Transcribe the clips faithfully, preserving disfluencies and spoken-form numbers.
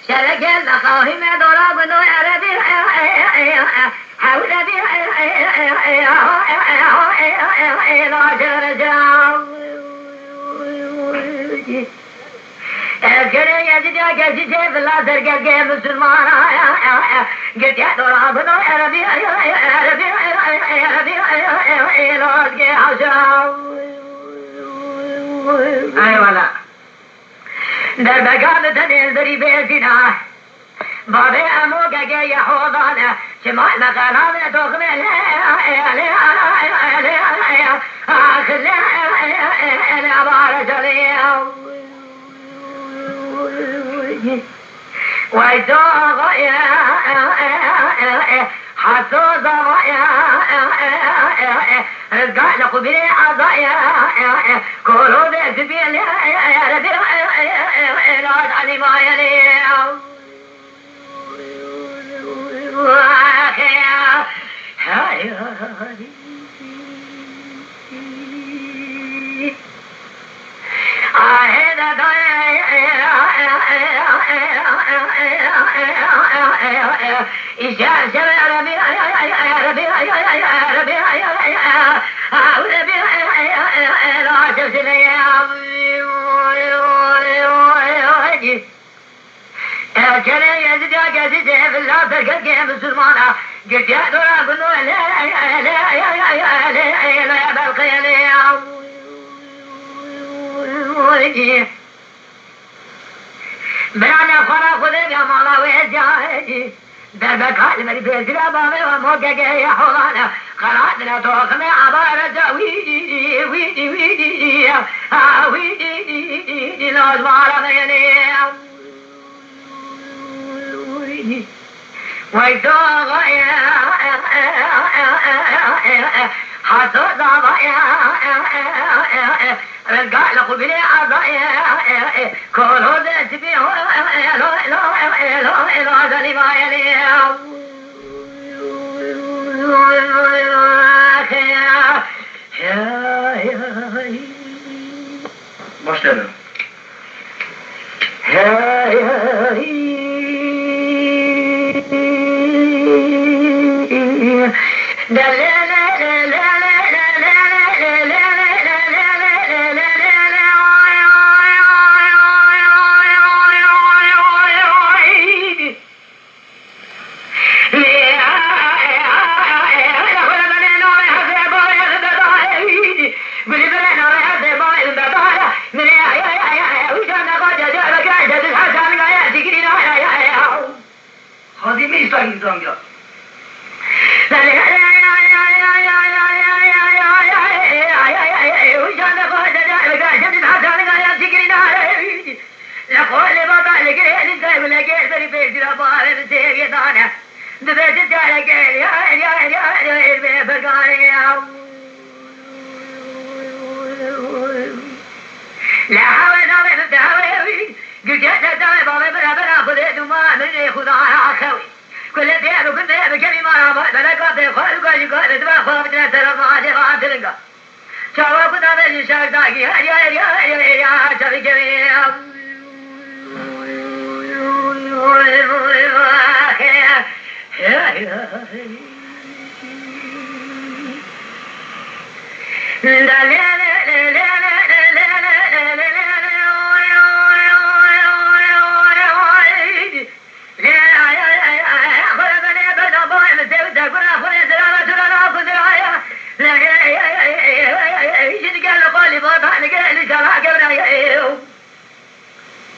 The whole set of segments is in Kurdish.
Şereke mexahîme dora gundo erebi hewlebi lacerece. Eskere Yezîdiya geçî tê vila serkevkê misilmana. Girtiye dora gundo erebi erebi erebi lazge haşa. Eyvallah. Derbeka bi tenê li derî bêzîna. Bavê em o gegê ye holan e. Çima me xelal e doxmê lê, lê, lê, lê, axilê, lê, bare celê. Wey zava ye, haso zava ye, rizga li xubirê aza ye, koro de zibê lê, laj alî maye lê. Kerê Yezîdiya Gezî zê villa serkevkê misilmana. Girtiye dora gundo lê, lê, lê, lê, lê, belqê lê. Birane xwara Xwedê ya mala wê ziyadî. Derbeka li berî bêzira bavê we mo gegeye holane. Xelatine toximê aba reza wî, wî, wî, ha, wî, lojmara meyene. Wey zava ye, haso zava ye, rizga li xubirê aza ye, kolo de sibî ho, lo, lo, lo, lo, zalîma ye. Başlayalım. Xwedî min îstan îstan ya. Li xwe lê bata li gê li gay wile gê berî pêşî re bavê min têgê dane. Dibê tu careke ya, ya, ya, ya, ya, ya, bergane ya. Li hewe navê min di hewe wî, gilkê te dawê bavê min re bera Xwedê duma min ê Xwedana xewî. Ku lê dê bi gundê bi kevî mara beleka bê xwe û gajî gajî dibe xwe bitine sera ma dê va dilinga. Çawa ku navê ji şer dakî, her ya, her ya, her ya, her ya, çavî kevî.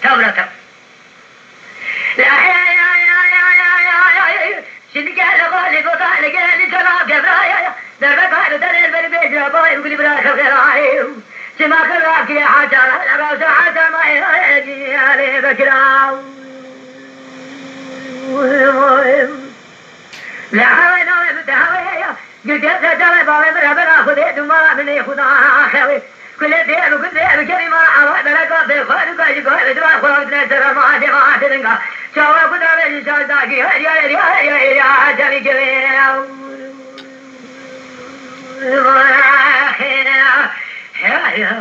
Tewra tew. Şimdi gel bali bota li gel li cela gevraya. Derbe kar der el beri bejra bay guli bra kevray. Çima kevra ki haca la raza haca ma e ale bekra. La hawe na te hawe ya. Gide te dale bale bra bra Xwedê duma min ê Xwedana xewe. Kulê dê bi gundê bi kevî ma awa bereka bê xwe du gajî goy bi dua xwe ne sera ma dê ma dê dinga. Çawa ku dale ji şar dagî her ya her ya her ya her ya cevî kevê. Her ya.